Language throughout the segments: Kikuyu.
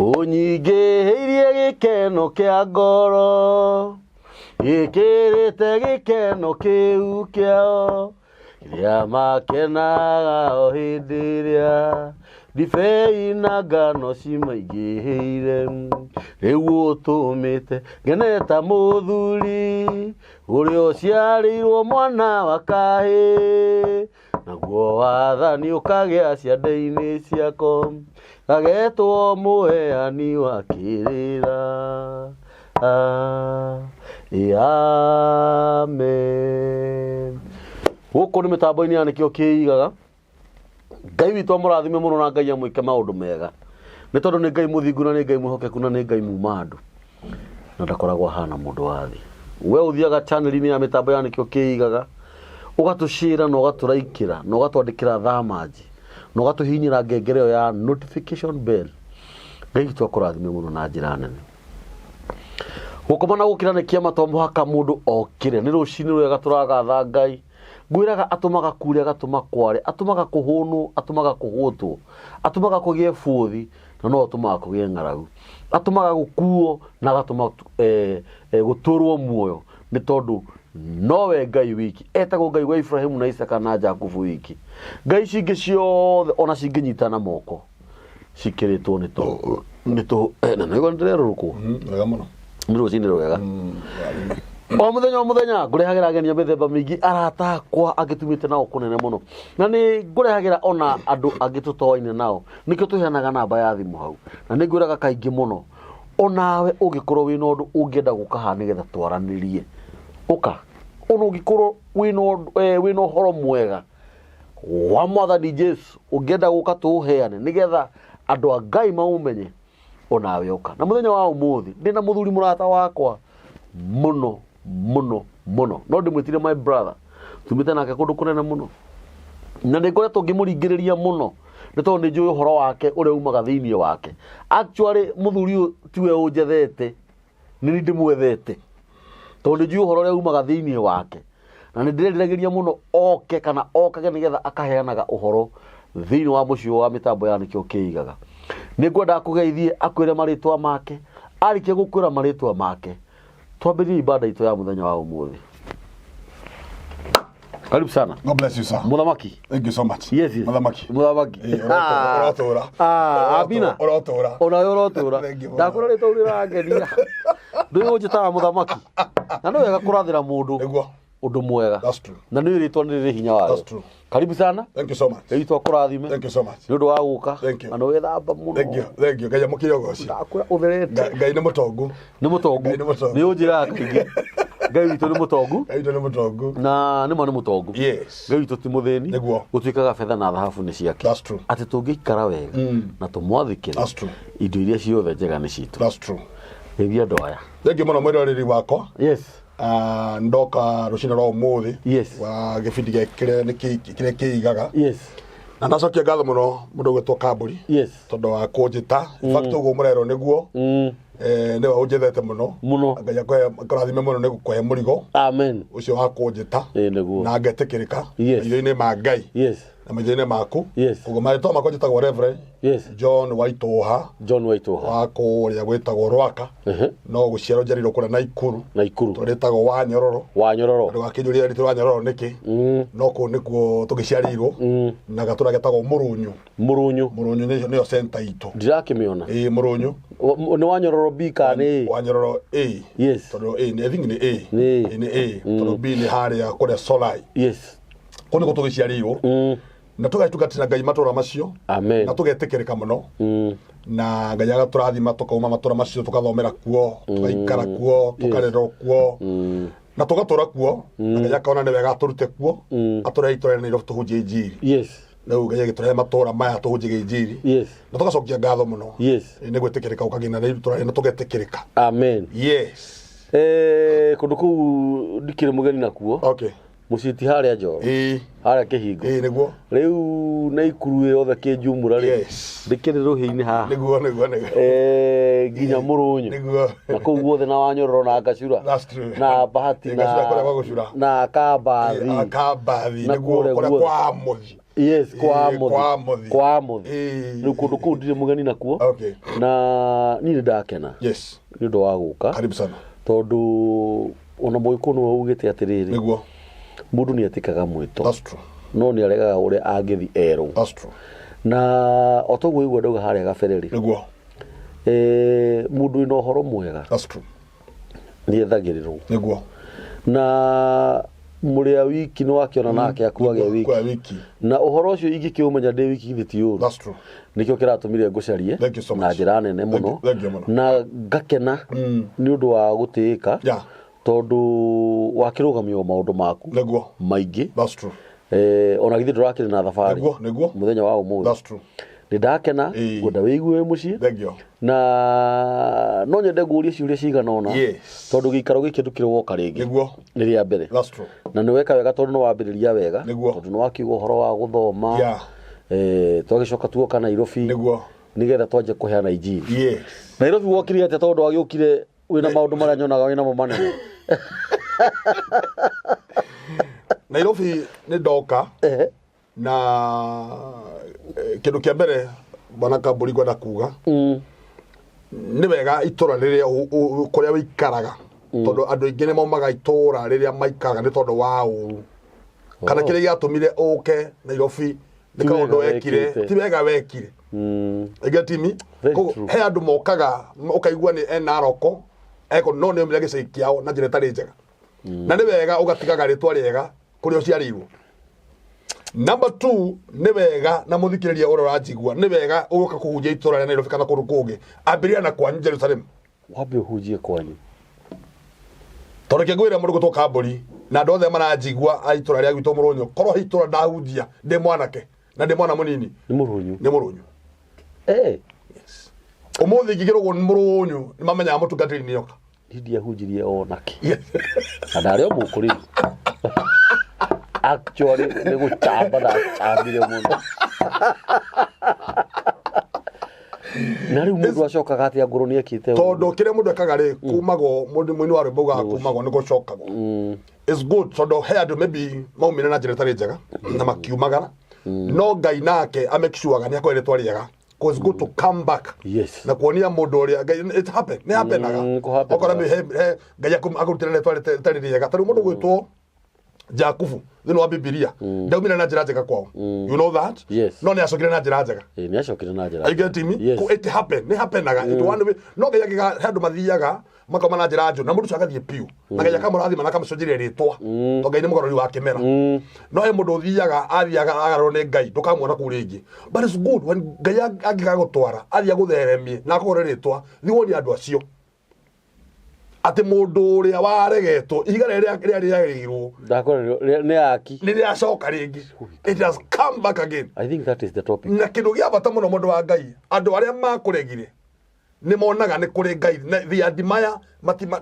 Ũnyingĩhĩirie gĩkeno kĩa ngoro, gĩkĩrĩte gĩkeno kĩu kĩao, kĩrĩa makenaga o hĩndĩ ĩrĩa ndibei na ngano cimaingĩhĩire. Rĩu ũtũmĩte ngene ta mũthuri ũrĩa ũciarĩirwo mwana wa kahĩĩ, naguo wathani ũkagĩa ciande-inĩ ciako, gagetwo mũheani wa kĩrĩra. Ah, amen. Gũkũ nĩ mĩtambo-inĩ ya nĩkĩo kĩigaga. Ngai witũ amũrathime mũno na Ngai amwĩke maũndũ mega, nĩ tondũ nĩ Ngai mũthingu na nĩ Ngai mwĩhokeku na nĩ Ngai muma andũ na ndakoragwo ahana mũndũ wa thĩ. We ũthiaga channel-inĩ ya mĩtambo ya nĩkĩo kĩigaga, ũgatũcĩra na ũgatũraikĩra na ũgatwandĩkĩra thamanji na ũgatũhihinyĩra ngengere ĩyo ya notification bell. Ngai witũ akũrathime mũno na njĩra nene. Gũkoma na gũkĩra nĩ kĩama, to mũhaka mũndũ okĩre. Nĩ rũcinĩ rwega tũragatha Ngai. Ngwĩraga atũmaga kure, agatũma kware, atũmaga kũhũnwo, atũmaga kũhũtwo, atũmaga kũgĩe bũthi, na no atũmaga kũgĩe ng'aragu, atũmaga gũkuo na agatũma gũtũrwo muoyo, nĩ tondũ nowe Ngai wiki. Etagwo Ngai wa Ibrahimu na Isaka na Jakubu wiki. Ngai ici ingĩ ciothe ona cingĩnyitana moko cikĩrĩtwo nĩ tũ nĩ tũ na nĩguo ndĩrerũrũkwo. Wega mũno. Nĩ rũcinĩ rwega. O mũthenya o mũthenya ngũrehagĩra ageni a mĩthemba mĩingĩ, arata akwa angĩ tumĩte nao kũnene mũno, na nĩ ngũrehagĩra ona andũ angĩ tũtoaine nao. Nĩkĩo tũheanaga namba ya thimũ hau, na nĩ ngwĩraga kaingĩ mũno, onawe ũngĩkorwo wĩna ũndũ ũngĩenda gũka haha nĩgetha twaranĩrie, ũka. Ona ũngĩkorwo wĩna wĩna ũhoro mwega wa Mwathani Jesu ũngĩenda gũka tũũheane nĩgetha andũ a Ngai maũmenye, onawe ũka. Na mũthenya wa ũmũthĩ ndĩna mũthuri mũrata wakwa mũno mũno mũno, no ndĩmwĩtire my brother, tumĩte nake kũndũ kũnene mũno, na nĩ ngoretwo ngĩmũringĩrĩria mũno nĩ tondũ nĩ njũĩ ũhoro wake ũrĩa umaga thĩinĩ wake. Actually mũthuri ũyũ tiwe ũnjethete, nĩ niĩ ndĩmwethete, tondũ nĩ njũĩ ũhoro ũrĩa umaga thĩinĩ wake, na nĩ ndĩreriragĩria mũno oke kana okage nĩgetha akaheanaga ũhoro thĩinĩ wa mũciĩ wa mĩtambo ya nĩkĩo kĩigaga. Nĩ ngwenda akũgeithie, akwĩre marĩtwa make. Arĩkia gũkwĩra marĩtwa make, twambĩrĩrie ibada itũ ya mũthenya wa ũmũthĩ. Karibu sana. God bless you, sir. Mũthamaki. Thank you so much. Yes. Mũthamaki. Mũthamaki. Ũrotũra. Ah, Abina. Ũrotũra. Onawe ũrotũra. Thank you mũno. Ndakwĩra rĩtwa rĩrangenia. Ndũĩ ũnjĩtaga mũthamaki. Na nĩ wega kũrathĩra mũndũ Nĩguo. ũndũ mwega. That's true. Na nĩ rĩtwa nĩ rĩrĩ hinya That's warĩo. true. Karibu sana. Thank you so much. Ngai witũ akũrathime. Thank you so much. Nĩ ũndũ wa gũka. Thank you. Na nĩ wĩthamba mũno. Thank you. Thank you. Ngai amũkĩre ũgoci. Ndakwĩra ũtherete. Ngai nĩ mũtongu. Nĩ mũtongu. Ngai nĩ mũtongu. Nĩ ũnjĩraga kaingĩ. Ngai witũ nĩ mũtongu. Ngai witũ nĩ mũtongu. Na nĩ ma nĩ mũtongu. Yes. Ngai witũ ti mũthĩni. Nĩguo. Gũtuĩkaga betha na thahabu nĩ ciake. That's true. Atĩ tũngĩikara wega na tũmwathĩkĩre. That's true. Indo iria ciothe njega nĩ citũ. That's true. Geithia andũ aya. Thank you mũno mwĩroreri wakwa. Yes. Ndoka rũcinĩ rwa ũmũthĩ Yes. wa gĩbindi gĩa kĩrĩa nĩ kĩrĩa kĩigaga. Yes. Na ndacokia ngatho mũno mũndũ ũgwĩtwo Kambũri Yes. tondũ wa kũnjĩta. In fact ũguo mũrerwo nĩguo nĩwe ũnjethete mũno. Mũno. Ngai akũrathime mũno nĩ gũkũhe mũrigo Amen. ũcio wa kũnjĩta Ĩĩ nĩguo. na ngetĩkĩrĩka Yes. maitho-inĩ ma Ngai Yes. na maitho-inĩ maku. Yes. Koguo marĩtwa makwa njĩtagwo Reverend Yes. John Waitũha John Waitũha. wa kũrĩa gwĩtagwo Rwaka, no gũciarwo njiarirwo kũrĩa Naikuru. Naikuru. Tũrĩtagwo Wanyororo. Wanyororo. Andũ gakĩnjũria rĩtwa Wanyororo nĩkĩ, no kũu nĩkuo tũgĩciarĩirwo, na gatũra getagwo Mũrũnyũ. Mũrũnyũ. Mũrũnyũ nĩyo center itũ. Ndirakĩmĩona. Ĩĩ, Mũrũnyũ. Nĩ Wanyororo B kana nĩ A? Wanyororo A. Yes. Tondũ A nĩ, I think nĩ A. Nĩ A. Ĩ, nĩ A, tondũ B nĩ harĩa kũrĩa Solai. Yes. Kũu nĩkuo tũgĩciarĩirwo na tũgatungatĩra Ngai matũra macio. Amen. Na tũgetĩkĩrĩka mũno, na Ngai agatũrathima tũkauma matũra macio, tũkathomera kuo, tũgaikara kuo, tũkarerwo kuo na tũgatũra kuo, na Ngai akona nĩ wega atũrute kuo, atũrehe itũra rĩa Nairobi tũhunjie injiri. Yes. Rĩu Ngai agĩtũrehe matũra maya tũhunjie injiri Yes. na tũgacokia ngatho mũno Yes. nĩ gwĩtĩkĩrĩka ũkagĩa na itũra na tũgetĩkĩrĩka. Amen. Yes. Kũndũ kũu ndikĩrĩ mũgeni nakuo. Okay. Mũciĩ ti harĩa Njoro? Ĩĩ. Harĩa kĩhingo? Ĩĩ, nĩguo. Rĩu na ikuru yothe kĩnjumũra rĩ, Yes. ndĩkĩrĩ rũhĩ-inĩ haha. Nĩguo. Nginya Mũrũnyũ. Nĩguo. Na kũu guothe na Wanyororo na Ngacura. That's true. Na Bahati Ĩĩ, na Ngacura kũrĩa gwa gũcura. Na Kambathi. Akambathi. Na Nĩguo kũrĩa kũrĩa guothe. kwa Mũthi. Yes, kwa Ĩĩ, Mũthi. kwa Mũthi. Kwa Mũthi. Ĩĩ. Rĩu kũndũ kũu ndirĩ mũgeni nakuo. Okay. Na niĩ nĩ ndakena Yes. nĩ ũndũ wa gũka. Karibu sana. Tondũ ona Mũgĩkũyũ nĩwe ugĩte atĩrĩrĩ, Nĩguo. mũndũ nĩ etĩkaga mwĩto. That's true. No nĩ aregaga ũrĩa angĩthi erwo. That's true. Na o toguo igua ndauga harĩa gabere rĩ, Nĩguo. Mũndũ wĩna ũhoro mwega That's true. nĩ ethagĩrĩrwo. Nĩguo. Na mũrĩa wiki nĩ wakĩona nake akuage wiki. Kwa wiki. Na ũhoro ũcio ingĩkĩũmenya ndĩ wiki githĩ ti ũru. That's true. Nĩkĩo kĩratũmire ngũcarie Thank you so much. na njĩra nene Thank mũno. you- thank you mũno. Na ngakena nĩ ũndũ wa gũtĩĩka tondũ wakĩrũgamio maũndũ maku Nĩguo. maingĩ. That's true. Ona githĩ ndũrakĩrĩ na thabarĩ Nĩguo, nĩguo. mũthenya wa ũmũthĩ. That's true. Nĩ ndakena, Ĩĩ. ngwenda wĩigue wĩ mũciĩ. Thank you. Na no nyende ngũrie ciũria cigana ũna. Yes. Tondũ gĩikaro gĩkĩ ndũkĩrĩ woka rĩngĩ. Nĩguo. Nĩ rĩa mbere. That's true. Na nĩ weka wega tondũ nĩ wambĩrĩria wega. Nĩguo. Tondũ nĩ wakiuga ũhoro wa gũthoma. Yeah. Twagĩcoka tuoka Nairobi. Nĩguo. Nĩgetha twanjie kũheana injiri. Yes. Nairobi wokire atĩa tondũ wagĩũkire wĩna maũndũ marĩa nyonaga wĩnamo manene? Nairobi nĩ ndoka na kĩndũ kĩa mbere bwana Kambũri ngwenda kuga nĩ wega itũra rĩrĩa kũrĩa wĩikaraga, tondũ andũ aingĩ nĩ maumaga itũra rĩrĩa maikaraga nĩ tondũ wa ũru kana kĩrĩa gĩatũmire ũke Nairobi nĩ Ti kaũndũ wega wekire, wekĩte. ti wega wekire. You get me? Very Koguo, true. he andũ mokaga ũkaigua nĩ ena roko eko no nĩ omire gĩcagi kĩao na njĩra ĩtarĩ njega, na nĩ wega ũgatigaga rĩtwa rĩega kũrĩa ũciarĩirwo. Number 2, nĩ wega na mũthikĩrĩria ũrĩa ũranjigua, nĩ wega ũgũka kũhunjia itũra rĩa Nairobi kana kũndũ kũngĩ, ambĩrĩria na kwanyu Jerusalem. Wambe ũhunjie kwanyu. Tondũ kĩngwĩra mũndũ gwĩtwo Kambũri na andũ othe maranjigua a itũra rĩa gwitũ Mũrũnyũ, korwo he itũra ndahunjia ndĩ mwanake na ndĩ mwana mũnini, Nĩ Mũrũnyũ. Nĩ Mũrũnyũ. Ũmũthĩ ingĩkĩrũgwo nĩ Mũrũnyũ nĩ mamenyaga mũtungatĩri nĩ oka. Niĩ ndiahunjirie onake. Na ndarĩ o mũkũrĩru. Actually nĩ gũcamba ndacambire mũno. Na rĩu mũndũ acokaga atĩa ngũrũ nĩ ekĩte ũguo? Tondũ kĩrĩa mũndũ ekaga rĩ, kumagwo mũndũ mũini wa rwĩmbo ugaga kumagwo nĩ gũcokagwo. It's good tondũ he andũ maybe maumire na njĩra ĩtarĩ njega na makiumagara, no Ngai nake a make sure nĩ akoe rĩtwa rĩega. 'Cause it's good to come back. Yes. Na kuonia mũndũ ũrĩa Ngai it happen, nĩ happenaga. Kũhappenaga. Okorwo he Ngai akũrutĩra rĩtwa rĩtarĩ rĩega. Ta rĩu mũndũ gwĩtwo Jakubu thĩinĩ wa Bibilia ndaumire na njĩra njega kwao. You know that? Yes. No nĩ acokire na njĩra njega. Ĩĩ, nĩ acokire na njĩra. Are you getting me? Yes. It happen, nĩ happenaga. It one way. No Ngai angĩga he andũ mathiaga makoma na njĩra njũru na mũndũ ũcio agathiĩ piũ. Na Ngai akamũrathima na akamũcenjeria rĩtwa. Tondũ Ngai nĩ mũgarũri wa kĩmera. No he mũndũ ũthiaga athiaga agarũrwo nĩ Ngai ndũkamuona kũu rĩngĩ. But it's good when Ngai angĩgagũtwara athiĩ agũtheremie na akũgũre rĩtwa, thiĩ wonie andũ acio atĩ mũndũ ũrĩa waregetwo ihiga rĩrĩa rĩarĩ rĩagĩrĩirwo Ndakora nĩ aki. nĩ rĩacoka rĩngĩ. It has come back again. I think that is the topic. Na kĩndũ gĩa bata mũno mũndũ wa Ngai, andũ arĩa makũregire nĩ monaga nĩ kũrĩ Ngai na they admire,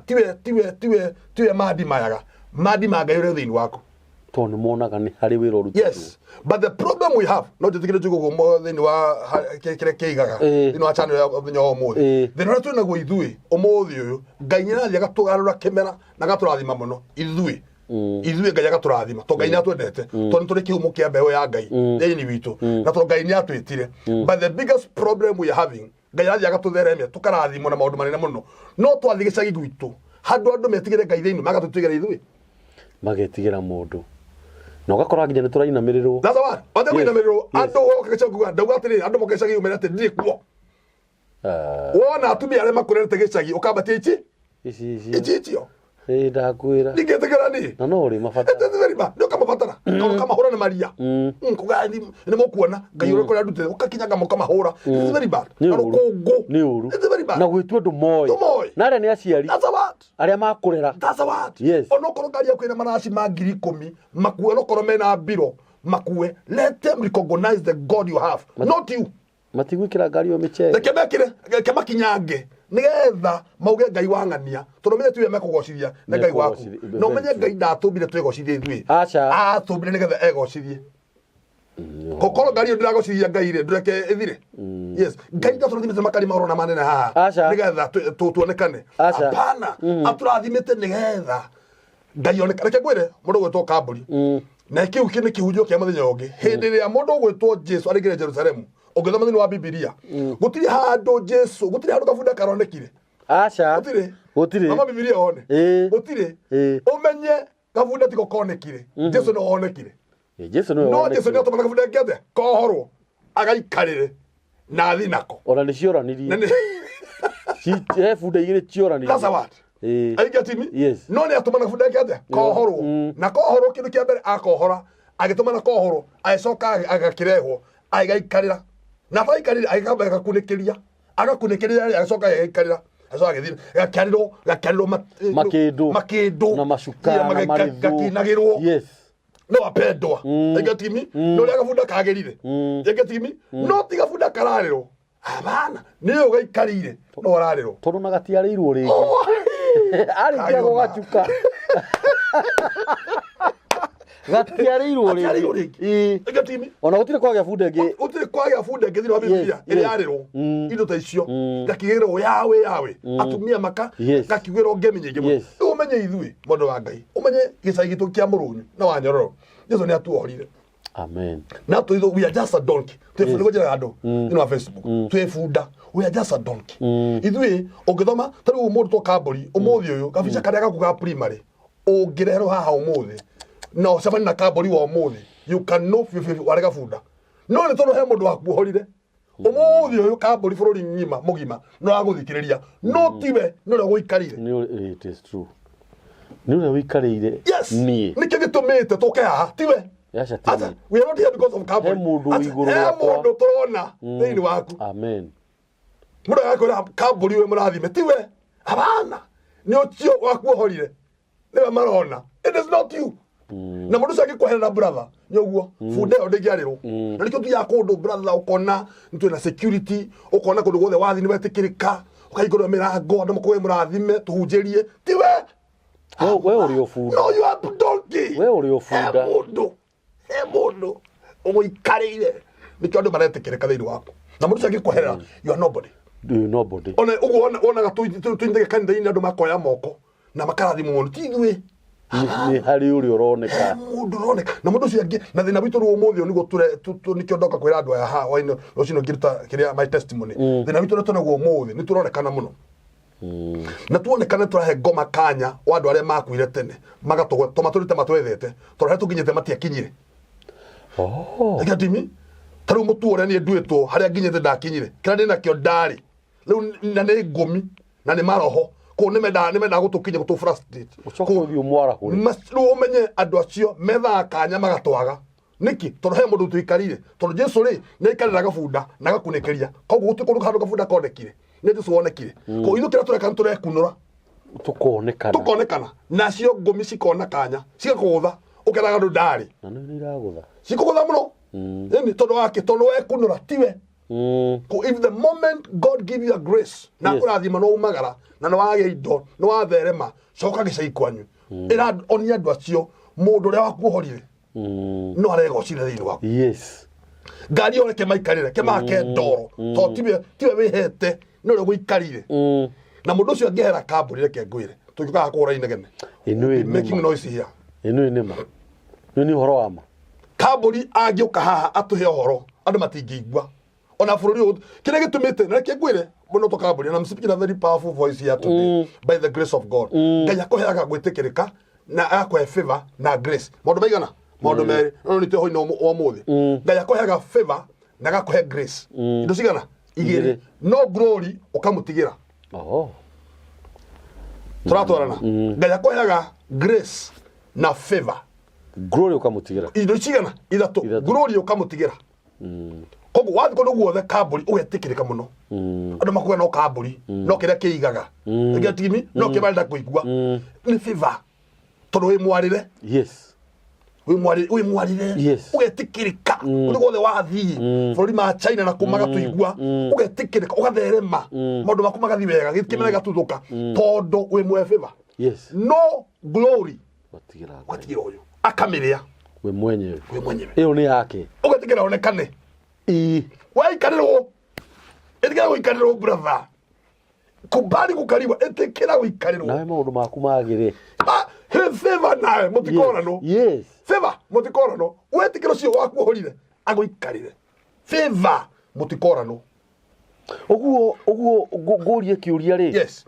tiwe tiwe tiwe tiwe mandimayaga, mandimaga Ngai ũrĩa thĩinĩ waku. Tondũ nĩ monaga nĩ harĩ wĩra ũrutĩtwo. Yes, but the problem we have, no njĩtĩkĩre njuge ũguo thĩinĩ wa kĩrĩa kĩigaga thĩinĩ wa channel ya mũthenya wa ũmũthĩ, thĩna ũrĩa twĩnaguo ithuĩ ũmũthĩ ũyũ, Ngai nĩ arathiĩ agatũgarũra kĩmera na agatũrathima mũno ithuĩ. Ithuĩ Ngai agatũrathima tondũ Ngai nĩ atwendete, tondũ nĩ tũrĩ kĩhumo kĩa mbeũ ya Ngai thĩinĩ witũ, na tondũ Ngai nĩ atwĩtire. But the biggest problem we are having, Ngai arathiĩ agatũtheremia tũkarathimwo na maũndũ manene mũno, no twathiĩ gĩcagi gwitũ handũ andũ metigĩre Ngai thĩinĩ magatũtigĩra ithuĩ. Magetigĩra mũndũ. Na ũgakora nginya nĩ tũrainamĩrĩrwo. That's what. Othe kũinamĩrĩrwo Yes. andũ woka gĩcagi kuga ndauga atĩrĩrĩ, andũ moka gĩcagi umere atĩ ndirĩ kuo. Wona atumia arĩa makũrerete gĩcagi ũkambatia ici Ici ici. Ici icio. Ĩĩ, ndakwĩra. Ndingĩtĩkĩra niĩ. Na no ũrĩ mabatara. It's very bad. Nĩ ũkamabatara ũkamahũra na maria. Kuga nĩ mũkuona Ngai ũrĩa kũrĩa ndutĩte ũkakinyanga mũkamahũra. It's very bad. Nĩ Na ũru. rũkũngũ. Nĩ ũru. It's very bad. Na gwĩtua ndũmoĩ. Ndũmoĩ. Na arĩa nĩ aciari. That's a word. Arĩa makũrera. That's a word. Yes. Onokorwo ngari yaku ĩna maraci ma 10,000 makue, onokorwo mena mbiro makue, let them recognize the God you have, not you. Matigwĩkĩra ngari ĩyo mĩcere. Reke mekĩre, reke makinyange nĩgetha mauge Ngai wang'ania, tondũ menye tiwe mekũgocithia, nĩ Ngai waku. Mekũgocithia, Na ũmenye very Ngai ndatũmbire twĩgocithie ithuĩ. Aca. Atũmbire nĩgetha egocithie. Gũkorwo ngari ĩyo ndĩragocithia Ngai rĩ, ndũreke ĩthire. Yes, Ngai ndatũrathimĩte makari mahoro na manene haha Aca. nĩgetha tuonekane. Aca. Hapana, atũrathimĩte nĩgetha Ngai oneka. Reke ngwĩre mũndũ ũgwĩtwo Kambũri, na kĩu nĩ kĩhunjio kĩa mũthenya ũngĩ. Hĩndĩ ĩrĩa mũndũ ũgwĩtwo Jesu arĩngĩre Jerusalemu, ũngĩthoma thĩinĩ wa Bibilia, gũtirĩ handũ Jesu, gũtirĩ handũ kabunda karonekire. Aca. Gũtirĩ. Gũtirĩ. Thoma Bibilia wone. Ĩĩ. Gũtirĩ. Ĩĩ. Ũmenye kabunda tiko konekire, Jesu nĩ wonekire. Ĩ, Jesu nĩwe No Jesu wonekire. nĩ atũmana kabunda ke atĩa? Kohorwo agaikarĩre na athi nako. Ona nĩ cioranirie. Na nĩ He bunda igĩrĩ cioranirie. That's a word. Ĩĩ. Are you getting me? Yes. No nĩ atũmana kabunda ke atĩa? Kohorwo. Na kohorwo kĩndũ kĩa mbere akohora, agĩtũmana kohorwo, agĩcoka agakĩrehwo, agĩgaikarĩra. Na ataikarĩre agĩkamba agakunĩkĩria. Agakunĩkĩria rĩ, agĩcoka agĩgaikarĩra. Agĩcoka agĩthiĩ gakĩarĩrwo, gakĩarĩrwo Makĩndũ. makĩndũ. Na macuka Yeah, na marĩthũ. Gakinagĩrwo. Yes. No apendwa. Are you getting me? No ũrĩa gabunda kagĩrire. You getting me? No ti gabunda kararĩrwo. Abana, nĩ ũgaikarĩire no ũrarĩrwo. Tondũ na gatiarĩirwo rĩngĩ. Oh. Arĩkia Kayuma. gũgacuka. Gatiarĩirwo Gatiarĩirwo rĩngĩ. rĩngĩ. Ĩĩ. You getting me? Ona gũtirĩ kwagĩa bunda ĩngĩ. Gũtirĩ kwagĩa bunda ĩngĩ thĩinĩ wa Bibilia Yes, ĩrĩa yes. yarĩrwo indo ta icio, gakĩgĩrwo yawe yawe, atumia maka Yes. gakĩgĩrwo ngemi nyingĩ mũno. Yes. Rĩu ũmenye ithuĩ mũndũ wa Ngai, ũmenye gĩcagi gitũ kĩa Mũrũnyu na wa Nyororo, Jesu nĩ atuohorire. Amen. Na tũitho we are just a donkey. Twĩ bunda njĩra andũ thĩinĩ wa Facebook, twĩ bunda, we are just a donkey ithuĩ. Ũngĩthoma ta rĩu mũndũ to Kambũri ũmũthĩ ũyũ, gabica karĩa gaku ga primary ũngĩreherwo haha ũmũthĩ na ũcemanie na Kambũri wa ũmũthĩ, you can know biũ biũ warĩ gabunda. No nĩ tondũ he mũndũ wakuohorire, ũmũthĩ ũyũ Kambũri bũrũri ng'ima mũgima no agũthikĩrĩria, no tiwe, no ũrĩa gũikarire. Nĩ it is true. Nĩ ũrĩa wĩikarĩire. Yes. Niĩ. Nĩkĩo gĩtũmĩte tũke haha, tiwe. Aca, ti Aca, niĩ. we are not here because of Kambũri. He mũndũ wĩ Aca, igũrũ he rĩakwa. mũndũ tũrona thĩinĩ waku. Amen. Mũndũ agakwĩra Kambũri wĩ mũrathime, tiwe, abana, nĩ ũcio wakuohorire, nĩwe marona. It is not you. Na mũndũ ũcio angĩkweherera, brother, nĩ ũguo bunda ĩyo ndĩngĩarĩrwo. Na nĩkĩo tũthiaga kũndũ, brother, ũkona nĩ twĩna security, ũkona kũndũ guothe wathiĩ nĩ wetĩkĩrĩka, ũkahingũrĩrwo mĩrango, andũ makũhe mũrathime, tũhunjĩrie, tiwe. We ũrĩ o bunda. No, you are donkey. We ũrĩ o bunda. He mũndũ ũgũikarĩire, nĩkĩo andũ maretĩkĩrĩka thĩinĩ waku. Na mũndũ ũcio angĩkweherera, you are nobody. You nobody. Ona ũguo wonaga tũnyitĩke kanitha-inĩ, andũ makoya moko na makarathimwo mũno, ti ithuĩ. Nĩ harĩ ũrĩa ũroneka. Mũndũ ũroneka na mũndũ ũcio angĩ. Na thĩna witũ rĩu ũmũthĩ ũyũ nĩguo nĩkĩo ndoka kwĩra andũ aya haha hwainĩ rũcinĩ ngĩruta kĩrĩa my testimony. Thĩna witũ ũrĩa tũnaguo ũmũthĩ nĩ tũronekana mũno, na tuonekana tũrahe ngoma kanya wa andũ arĩa makuire tene magatũgwe tũmatũrĩte matwethete, tondũ harĩa tũkinyĩte matiakinyire. Oh. Get me? Ta rĩu mũtuo ũrĩa niĩ nduĩtwo, harĩa nginyĩte ndakinyire, kĩrĩa ndĩ nakĩo ndarĩ rĩu, na nĩ ngũmi na nĩ maroho kũu nĩ mendaga gũtũkinya, gũtũ frustrate. Ũcoke ũthiĩ ũmwarahũre. Rĩu ũmenye andũ acio methaga kanya magatwaga nĩkĩ? Tondũ he mũndũ tũikarire, tondũ Jesu rĩ nĩ aikarĩra gabunda na agakunĩkĩria, koguo gũtirĩ kũndũ handũ gabunda konekire, nĩ Jesu wonekire. Koguo ithuĩ kĩrĩa tũreka nĩ tũrekunũra. Tũkonekana. Tũkonekana, nacio ngũmi cikona kanya cigakũgũtha, ũkeraga andũ ndarĩ. Na nĩ iragũtha. Cikũgũtha mũno. Ĩni tondũ wake, tondũ wekunũra tiwe. If the moment God give you a grace na kũrathima, no umagara na nĩ wagĩa indo, nĩ watherema, coka gĩcagi kwanyu, ĩra onia andũ acio mũndũ ũrĩa wakuohorire no aregocire thĩinĩ waku. Ngari ĩyo reke maikarĩre, ke make ndoro, to tiwe wĩhete, nĩ ũrĩa gũikarire. Na mũndũ ũcio angĩhera kambũri, reke ngwĩre tũngĩũkaga kũhũra inegene. Ĩno ĩ Making nĩma. noise here. Ĩno ĩ nĩma. Nĩ nĩ ũhoro wa ma. Kambũri angĩũka haha atũhe ũhoro, andũ matingĩigua ona bũrũri ũyũ kĩrĩa gĩtũmĩte. Na reke ngwĩre mũno to kambũri, and I'm speaking a very powerful voice here today by the grace of God. Ngai akũheaga gwĩtĩkĩrĩka na agakũhe favor na grace, maũndũ maigana, maũndũ merĩ. No nĩ twĩhoinĩ wa ũmũthĩ, Ngai akũheaga favor na agakũhe grace, indo cigana? Igĩrĩ. Igĩrĩ. No glory ũkamũtigĩra. Oh. Tũratwarana? Ngai akũheaga grace na favor. Glory ũkamũtigĩra. Indo cigana? Ithatũ. Ithatũ. Glory ũkamũtigĩra. Koguo wathiĩ kũndũ guothe, kambũri ũgetĩkĩrĩka mũno, andũ makuga no kambũri, no kĩrĩa kĩigaga gĩatimi, no kĩrĩa marenda kũigua nĩ favor, tondũ wĩ mwarĩre. Wĩ mwarĩre. Ũgetĩkĩrĩka. Kũrĩa guothe wathiĩ, bũrũri ma China na kũ magatũigua, ũgetĩkĩrĩka, ũgatherema, maũndũ maku magathiĩ wega, kĩmera gĩgatuthũka, tondũ wĩ mwe favor. No glory Ũgatigĩra Ngai. Ũgatigĩra ũyũ akamĩrĩa. We mwenyewe. We mwenyewe. Ĩyo nĩ yake. Ũgetĩkĩra onekane. Waikarĩrwo, ĩtĩkĩra gũikarĩrwo, brother, kubali gũkariwa, ĩtĩkĩra gũikarĩrwo. Nawe maũndũ maku magĩre. Ah, he favor nawe mũtikoranwo. Favor mũtikoranwo, wetĩkĩra ũcio wakuohorire agũikarĩre, favor mũtikoranwo. Ũguo ngũrie kĩũria rĩ? Yes.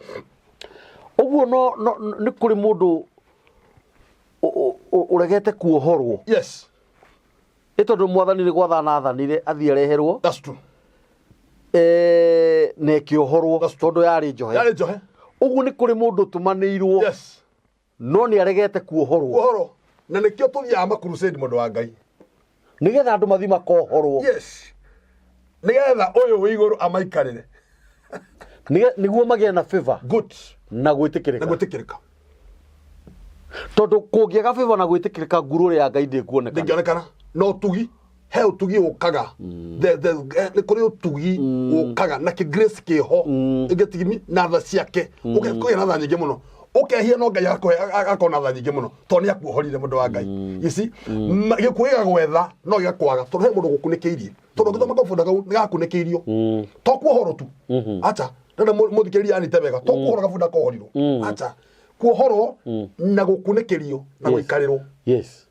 Ũguo no nĩ kũrĩ mũndũ ũregete kuohorwo? Ĩ tondũ mwathani nĩ gwathana athanire athiĩ areherwo. That's true. Na ĩkĩohorwo tondũ yarĩ njohe. Yarĩ njohe. Ũguo nĩ kũrĩ mũndũ ũtũmanĩirwo, no nĩ aregete kuohorwo. Kuohorwo, na nĩkĩo tũthiaga makurusade, mũndũ wa Ngai. Nĩgetha andũ mathiĩ makohorwo. Yes, nĩgetha ũyũ wĩ igũrũ amaikarĩre. Nĩguo magĩe na favor. Good. Na Na gwĩtĩkĩrĩka. Gwĩtĩkĩrĩka. Tondũ kũngĩaga favor na gwĩtĩkĩrĩka, ngurũrĩ ya Ngai ndĩkuonekana. Ndĩngĩonekana. Na ũtugi, he ũtugi ũkaga. Nĩ kũrĩ ũtugi ũkaga na kĩ grace kĩho ĩngĩtigimi na tha ciake, ũkagĩa na tha nyingĩ mũno, ũkehia no Ngai agakũhe, agakorwo na tha nyingĩ mũno tondũ nĩ akuohorire, mũndũ wa Ngai. You see, gĩkuũ gĩgagwetha no gĩgakwaga tondũ he mũndũ gũkunĩkĩirie, tondũ ũngĩthoma kabunda kau nĩ gakunĩkĩirio, to kuohorwo tu. Acha ndenda mũthikĩrĩria anite wega, to kuohorwo gabunda kohorirwo, acha, kuohorwo na gũkunĩkĩrio na gũikarĩrwo. Yes,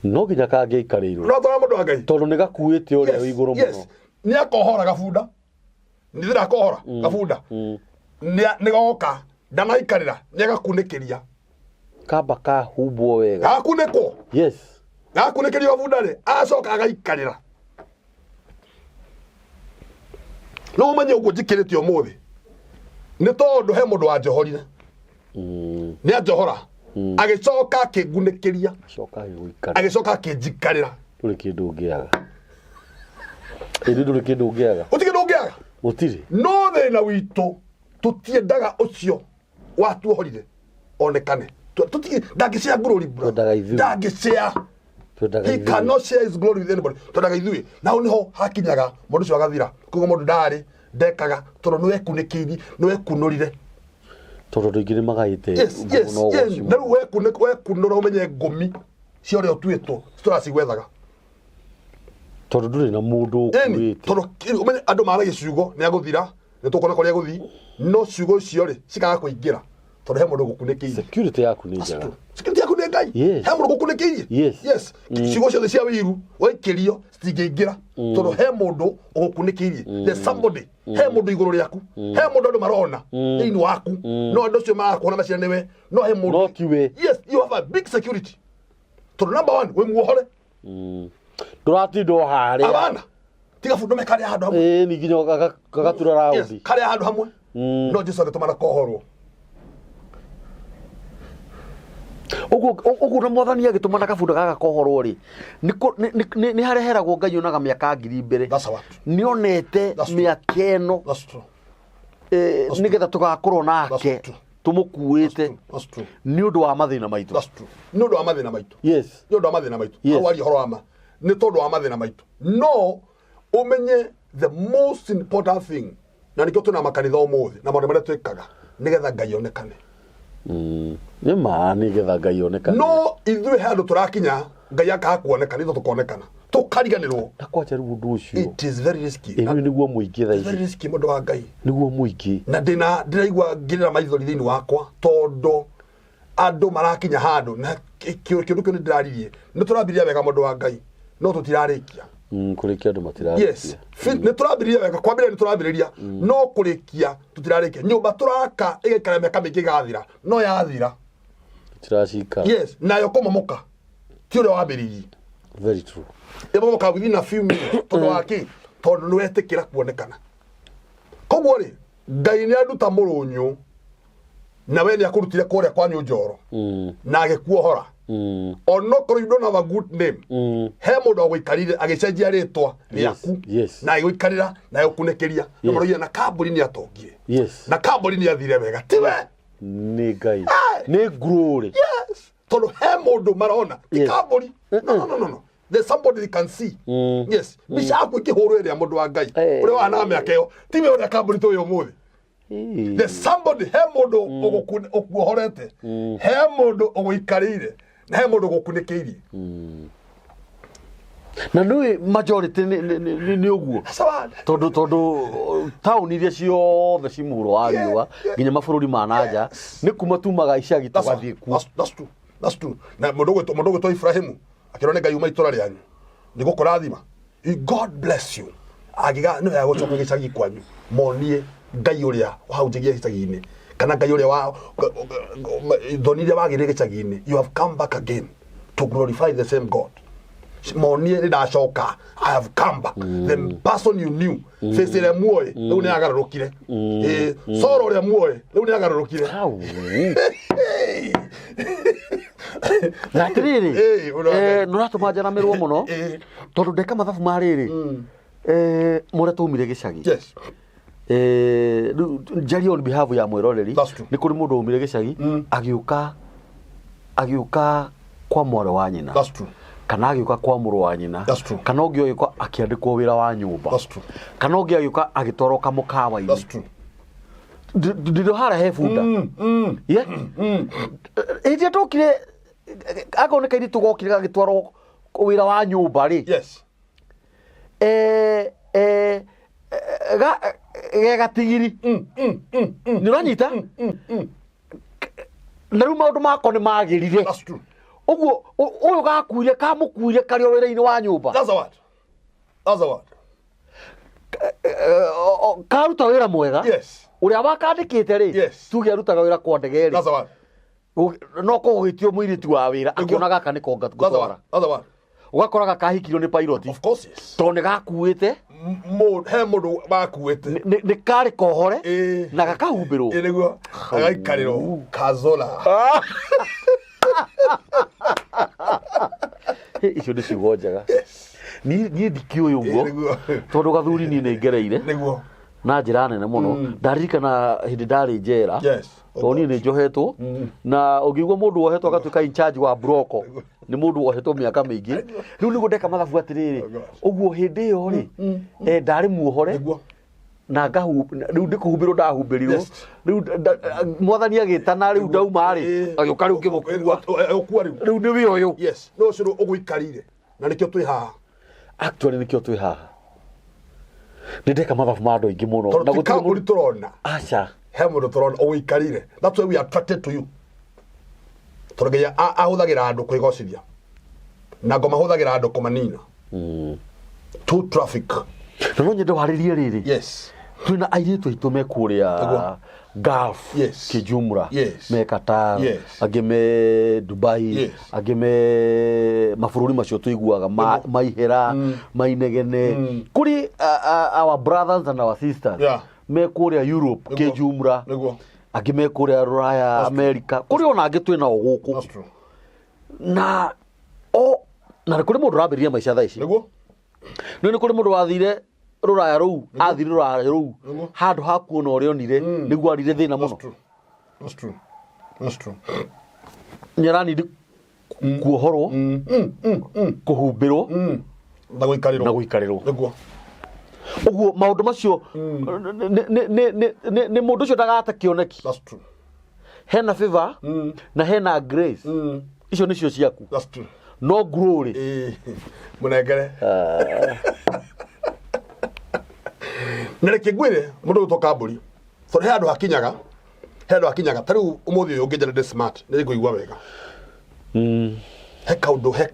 no nginya kangĩikarĩirwo. No twana, mũndũ wa Ngai. Tondũ nĩ gakuĩte ũrĩa wĩ igũrũ mũno. Nĩ akohora gabunda, nĩ ndĩra akohora gabunda, nĩ goka ndanaikarĩra, nĩ agakunĩkĩria. Kamba kahumbwo wega. Gakunĩkwo. Gakunĩkĩrio gabunda rĩ, acoka agaikarĩra. No ũmenye ũguo njikĩrĩte ũmũthĩ nĩ tondũ he mũndũ wanjohorire. Nĩ anjohora, agĩcoka akĩngunĩkĩria. Coka agĩgũikarĩra. Agĩcoka akĩnjikarĩra. Ndũrĩ kĩndũ ũngĩaga, ĩndĩ ndũrĩ kĩndũ ũngĩaga. Gũtirĩ kĩndũ ũngĩaga. Gũtirĩ. No thĩna witũ, tũtiendaga ũcio watuohorire onekane. Ndangĩcea glory, bro. Twendaga ithuĩ. Ndangĩcea. Twendaga He ithuĩ. cannot share his glory with anybody. Twendaga ithuĩ, na hau niho hakinyaga mũndũ ũcio agathira. Koguo mũndũ ndarĩ ndekaga tondũ nĩ wekunĩkĩirie, nĩ wekunũrire. Tondũ andũ aingĩ nĩ magaĩte ngumo na ũgoci. Na rĩu wekunũra, ũmenye ngũmi cia ũrĩa ũtuĩtwo citũracigwethaga. Tondũ ndũrĩ na mũndũ Ĩni, ũkuĩte. Tondũ ũmenye andũ maragia ciugo, nĩ agũthira, nĩ tũkuona kũrĩa agũthiĩ, no ciugo icio rĩ, cikaga kũingĩra tondũ he mũndũ gũkunĩkĩirie. Security yaku nĩ njega. Security yaku nĩ Ngai. He mũndũ gũkunĩkĩirie. Yes, ciugo ciothe cia wĩiru waikĩrio citingĩingĩra tondũ he mũndũ ũgũkunĩkĩirie. There's somebody, he mũndũ igũrũ rĩaku, he mũndũ andũ marona thĩinĩ waku, no andũ acio marakuona meciria nĩwe, no he mũndũ. No ti we. Yes, you have a big security tondũ number one, wĩ muohore. Ndũratinda o harĩa. Abana tiga bundo me karĩa handũ hamwe. Ĩĩ, ni nginya gagatura raundi. Karĩa handũ hamwe, no Jesu agĩtũma na kohorwo. Ũguo na mwathani agĩtũma na kabunda gaka kohorwo rĩ, nĩ harĩa heragwo Ngai onaga mĩaka 1000 mbere. That's what. Nĩ onete That's true. mĩaka ĩno That's true. Nĩgetha tũgakorwo nake That's true. tũmũkuĩte That's true. nĩ ũndũ wa mathĩna maitũ. That's true. Nĩ ũndũ wa mathĩna maitũ. Nĩ ũndũ wa mathĩna maitũ. Hau aria ũhoro wa ma, nĩ tondũ wa mathĩna maitũ. No ũmenye the most important thing, na nĩkĩo twĩna makanitha ũmũthĩ na maũndũ marĩa twĩkaga, nĩgetha Ngai onekane. Nĩ ma, nĩgetha Ngai onekane. No ithuĩ he handũ tũrakinya, Ngai akaga kuonekana, ithuĩ tũkonekana, tũkariganĩrwo. Na kwanja rĩu ũndũ ũcio. It is very risky. Ĩ rĩu nĩguo mũingĩ thaa Very ici. risky, mũndũ wa Ngai. Nĩguo mũingĩ. Na ndĩna ndĩraigua ngĩrĩra maithori thĩinĩ wakwa tondũ andũ marakinya handũ na kĩũndũ kĩu nĩ ndĩraririe, nĩ tũrambirie wega, mũndũ wa Ngai, no tũtirarĩkia. Kũrĩkia andũ matirarĩkia. Yes, nĩ tũrambĩrĩria wega, kwambĩrĩria nĩ tũrambĩrĩria, no kũrĩkia tũtirarĩkia. Nyũmba tũraka ĩgaikara mĩaka mĩingĩ ĩgathira, no yathira Tũtiracikara. Yes, nayo kũmomoka ti ũrĩa wambĩrĩirie. Very true. Ĩmomoka within a few minutes. Tondũ wa kĩ? Tondũ nĩ wetĩkĩra kuonekana. Koguo rĩ, Ngai nĩ anduta mũrũnyũ na we nĩ akũrutire kũrĩa kwanyu njoro na agĩkuohora, onokorwo you don't have a good name, he mũndũ agũikarire agĩcenjia rĩtwa rĩaku na agĩgũikarĩra na agĩgũkunĩkĩria na maroiga na kambuni nĩ atongire na kambuni nĩ athire wega, tiwe. Nĩ Ngai, nĩ ngurũrĩ. Yes, tondũ he mũndũ marona ti kambuni. No, no, no, no, no. There's somebody they can see. Yes, mbica yaku ĩkĩhũrwo ĩrĩa mũndũ wa Ngai Eh. ũrĩa wahanaga mĩaka ĩyo tiwe ũrĩa kambuni tũĩ ũmũthĩ. There's somebody, he mũndũ ũkuohorete, he mũndũ ũgũikarĩire, na he mũndũ ũgũkunĩkĩirie. Na nä majority nä å guo. That's a word. Tondå taåni iria ciothe ci mũhuro wa riũa nginya mabũrũri ma nanja nĩ kuma tumaga icagi That's, tũgathiĩ kuo. that's true. That's true. Na mũndũ ũgwĩtwo Ibrahimu akĩrwo nĩ Ngai uma itũra rĩanyu nĩ gũkũrathima. God bless you. Angiga nĩ wega gũcoka gĩcagi kwanyu monie Ngai ũrĩa wahunjagia gĩcagi-inĩ kana Ngai ũrĩa wa thoni iria wagĩrĩire gĩcagi-inĩ. You have come back again to glorify the same God. Monie nĩ ndacoka, I have come back. The person you knew, face ĩrĩa muoĩ rĩu nĩ agarũrũkire. Soro ũrĩa muoĩ rĩu nĩ agarũrũkire. Hau. Na atĩrĩrĩ, Ĩĩ, ũndũ wa Ngai. Nĩ ũratũma njaramĩrwo mũno tondũ ndeka mathabu ma rĩrĩ, mũrĩa twaumire gĩcagi. Rĩu njarie on behalf ya mwĩroreri. That's true. Nĩ kũrĩ mũndũ waumire gĩcagi agĩũka kwa mwarĩ wa nyina That's true. kana agĩũka kwa mũrũ wa nyina That's true. kana ũngĩ agĩũka akĩandĩkwo wĩra wa nyũmba That's true. kana ũngĩ agĩũka agĩtwarwo kamũkawa-inĩ. That's true. Ndĩrĩ harĩa he bunda. Yeah. Hĩndĩ ĩrĩa twokire, akorwo nĩ kairĩtu gokire gagĩtwarwo wĩra wa nyũmba rĩ, ge gatigiri nĩ ũranyita na rĩu maũndũ mako nĩ magĩrire. That's true. Ũguo ũyũ gakuire kamũkuire karĩ o wĩra-inĩ wa nyũmba. That's a word. That's a word. Karuta wĩra mwega. Ũrĩa wakandĩkĩte rĩ, tuge arutaga wĩra kwa ndege rĩ, That's a word. No kũgwĩtio mũirĩtu wa wĩra akĩona gaka nĩko That's a ngũtwara. word. That's a word. Ũgakora gakahikirio nĩ pilot Of course, yes. tondũ nĩ gakuĩte. He mũndũ wakuĩte. Nĩ karĩ kohore na gakahumbĩrwo. Ĩ nĩguo agaikarĩrwo kazola. Hĩ, icio nĩ ciugo njega. Niĩ ndikĩũĩ ũguo Ĩ nĩguo. tondũ gathuri niĩ nĩ ngereire Nĩguo. na njĩra nene mũno. Ndaririkana hĩndĩ ndarĩ njera tondũ niĩ nĩ njohetwo, na ũngĩigua mũndũ wohetwo agatuĩka in charge wa broko nĩ mũndũ wohetwo mĩaka mĩingĩ. Rĩu nĩguo ndeka mathabu atĩrĩrĩ, Oh gosh. ũguo hĩndĩ ĩyo rĩ, ndarĩ muohore Nĩguo. na ngahu rĩu ndĩ kũhumbĩrwo ndahumbĩrirwo. Rĩu mwathani agĩtana rĩu ndauma rĩ, agĩũka rĩu ngĩmũkua. Ũkua rĩu. Rĩu nĩ wĩ ũyũ. Yes. No ũcio rĩu ũgũikarire na nĩkĩo twĩ haha. Actually nĩkĩo twĩ haha. Nĩ ndeka mathabu ma andũ aingĩ mũno Tondũ na ti gũtirĩ kambuni mũndũ tũrona. Aca. He mũndũ tũrona ũgũikarire. That's why we are attracted to you. Tondũ Ngai ahũthagĩra andũ kwĩgocithia na ngoma ahũthagĩra andũ kũmanina. To traffic. Na no nyende warĩrie rĩrĩ, twĩna airĩtu aitũ me kũrĩa Nĩguo. Gulf kijumla, me Qatar, angĩ me Dubai, angĩ me mabũrũri macio tũiguaga maihera mainegene kũrĩ our brothers and our sisters me kũrĩa Europe kijumla, angĩ me kũrĩa Rũraya, America, kũrĩ ona angĩ twĩ nao gũkũ. That's true. Na o na nĩ kũrĩ mũndũ ũrambĩrĩria maica thaa ici. Nĩ kũrĩ mũndũ wathire rũraya rũu, athire rũraya rũu handũ ha kuona ũrĩa onire nĩguo arire thĩna That's mũno. true. That's true. That's true. Nĩ aranindi kuohorwo, kũhumbĩrwo Na gũikarĩrwo. Na gũikarĩrwo. Ũguo maũndũ macio nĩ mũndũ ũcio ndagate kĩoneki. That's true. Hena favor na hena grace, icio nĩcio ciaku. That's true. No glory. Ĩĩ, mũnengere na reke ngwĩre mũndũ ũgwĩtwo kambũri tondũ he handũ hakinyaga, he handũ hakinyaga ta rĩu ũmũthĩ ũyũ ũngĩnjĩra ndĩ smart nĩ ngũigua wega. He kaũndũ he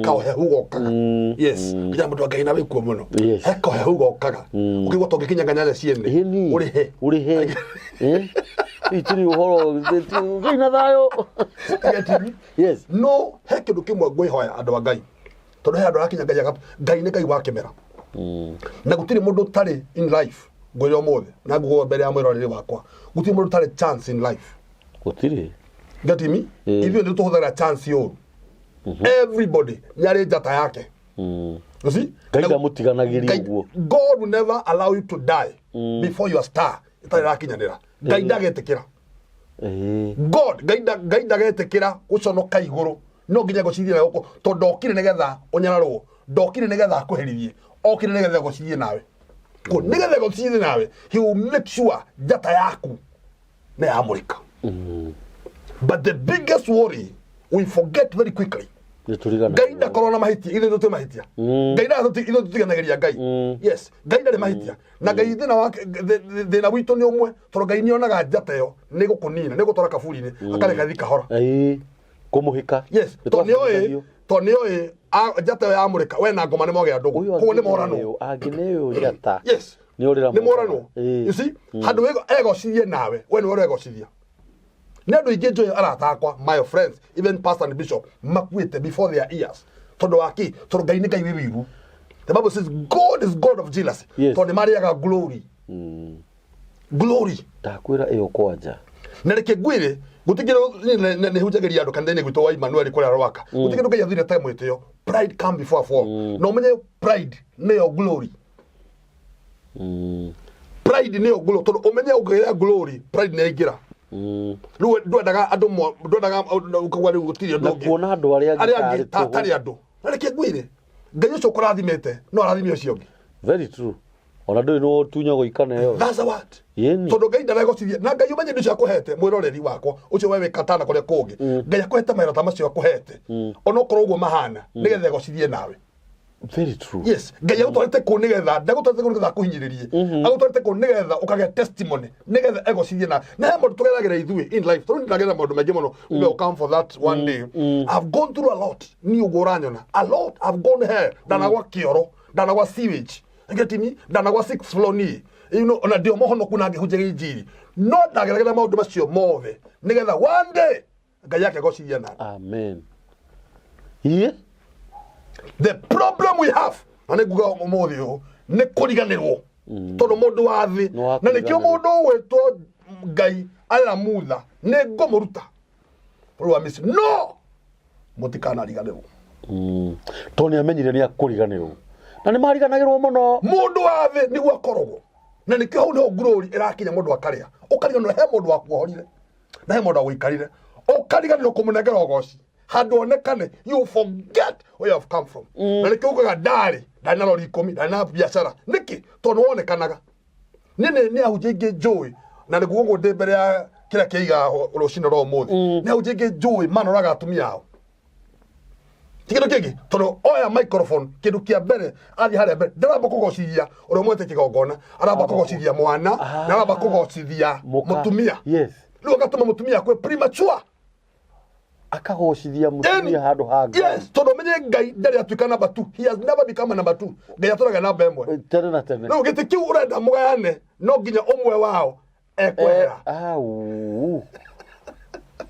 kaũhehu gokaga. Yes, nginya mũndũ wa Ngai na wĩkuo mũno. He kaũhehu gokaga ũkĩigua tũngĩkinya nyanya ciene Ĩni. ũrĩhe. Ũrĩhe. Itirĩ ũhoro Ngai na thayũ. Get me? No he kĩndũ kĩmwe ngwĩhoya andũ a Ngai tondũ he handũ hakinya Ngai Ngai nĩ Ngai wa kĩmera na gũtirĩ mũndũ ũtarĩ in life. Ngwĩre ũmũthĩ na nguo mbere ya mwĩroreri wakwa, gũtirĩ mũndũ ũtarĩ chance in life. Gũtirĩ. Get me? Ithuĩ nĩ tũhũthagĩra chance ũru. Everybody nĩ arĩ njata yake. You see? Ngai ndamũtiganagĩria ũguo. God will never allow you to die before your star ĩtarĩ ĩrakinyanĩra. Ngai ndagetĩkĩra. God Ngai ndagetĩkĩra gũconoka igũrũ. No nginya egocithie nawe gũkũ, tondũ ndokire nĩgetha ũnyararwo, ndokire nĩgetha akũherithie, okire nĩgetha egocithie nawe. Ko nĩgetha egocithie nawe, he will make sure njata yaku nĩ yamũrĩka. But the biggest worry, we forget very quickly. Nĩtũrigana. Ngai ndakorwo na mahĩtia, ithuĩ tũtĩ mahĩtia. Ngai ithuĩ tũtiganagĩria Ngai. Yes, Ngai ndarĩ mahĩtia. Na Ngai thĩna wake, thĩna witũ nĩ ũmwe, tondũ Ngai nĩonaga njata ĩyo nĩ gũkũnina, nĩ gũtwara kaburi-inĩ, akareka ĩthiĩ kahora. Ĩĩ. Kũmũhĩka. Yes, tondũ nĩoĩ, tondũ nĩoĩ njata ĩyo yamũrĩka, we na ngoma nĩ mwagĩa ndũgũ. Ũyũ Koguo nĩ moranwo. Angĩneo njata. Yes. Nĩ ũrĩra Nĩ moranwo. Ĩĩ. You see, handũ egocithie nawe, we nĩwe ũregocithia. Nĩ andũ aingĩ njũĩ arata akwa, my friends, even pastor and bishop, makuĩte before their years. Tondũ wa kĩ? Tondũ Ngai nĩ Ngai wĩ wĩiru. The Bible says God is God of jealousy. Yes. Tondũ nĩ marĩaga glory. Glory. Ndakwĩra ĩyo kwanja. Na reke ngwĩre, gũtikĩrĩ nĩ hunjagĩria andũ kanitha-inĩ gwitũ wa Emmanuel kũrĩa Rwaka. Gũtikĩrĩ Ngai athire ta mwĩtĩo. Pride come before a fall. Na ũmenye pride nĩyo glory. Pride nĩyo glory, tondũ ũmenye ũngĩgĩa glory, pride nĩ yaingĩra. Rĩu ndwendaga andũ ndwendaga ũkauga rĩu gũtirĩ ũndũ Na ũngĩ. kuona andũ arĩa angĩ Arĩa angĩ tarĩ tũhũ. tarĩ andũ. Na reke ngwĩre, Ngai ũcio ũkũrathimĩte no arathime ũcio ũngĩ. Very true. Ona ndũrĩ nĩ ũtunyagwo ikaneo. That's a word. Yeni. Tondũ Ngai ndaregocithia na Ngai ũmenye indo icio akũhete mwĩroreri wakwa ũcio we wĩ katana kũrĩa kũngĩ. Ngai akũhete mawĩra ta macio akũhete. Onokorwo ũguo mahana nĩgetha egocithie nawe. Very true. Yes, Ngai agũtwarĩte kũu nĩgetha ndagũtwarĩte kũu nĩgetha akũhinyĩrĩrie. Agũtwarĩte kũu nĩgetha ũkagĩa testimony, nĩgetha egocithie na na he maũndũ tũgeragĩra ithuĩ in life. Tondũ ndagera maũndũ maingĩ mũno. We will come for that one day. I've gone through a lot. Niĩ ũguo ũranyona. A lot. I've gone here. Ndanagwa kĩoro, ndanagwa sewage. You get me? Ndanagwa sixth floor niĩ. You know, ona ndio mũhonoku na ngĩhunjagia injiri. No ndageragĩra maũndũ macio mothe nĩgetha one day Ngai akegocithia nawe. Amen. Iye. The problem we have, na nĩ nguga ũmũthĩ ũyũ, nĩ kũriganĩrwo. Tondũ mũndũ wa thĩ, Nĩ wa na nĩkĩo kũriganĩrwo. mũndũ ũgwĩtwo Ngai arera Mutha, nĩ ngũmũruta bũrũri wa Misiri. No mũtikanariganĩrwo. Tondũ nĩ amenyire nĩ akũriganĩrwo. Na nĩ mariganagĩrwo mũno. Mũndũ wa thĩ nĩguo akoragwo. Na nĩkĩo hau nĩho glory ĩrakinya mũndũ akarĩa. Ũkariganĩrwo he mũndũ wakuohorire. Na he mũndũ wagũikarire. Ũkariganĩrwo kũmũnengera ũgoci. Handũ onekane, you forget where you have come from. Na nĩkĩo ugaga ndarĩ na rori ikũmi, ndarĩ na biacara. Nĩkĩ? Tondũ nĩwonekanaga. Niĩ nĩ ahunjia aingĩ njũĩ, na nĩguo ũguo ndĩ mbere ya kĩrĩa kĩiga rũcinĩ rwa ũmũthĩ. Nĩ ahunjia aingĩ njũĩ manoraga atumia ao. Ti kĩndũ kĩngĩ, tondũ oya microphone, kĩndũ kĩa mbere, athiĩ harĩa mbere, ndaramba kũgocithia ũrĩa ũmwete kĩgongona, aramba kũgocithia mwana, na aramba kũgocithia Mũka. mũtumia. Yes. Rĩu agatũma mũtumia akue premature. Akagocithia mũtumia handũ ha Ngai. Yes, tondũ ũmenye Ngai ndarĩ atuĩka number 2. He has never become a number 2. Ngai atũraga namba ĩmwe. Tene na tene. Rĩu gĩtĩ kĩu ũrenda mũgayane, no nginya ũmwe wao ekwehera. Au.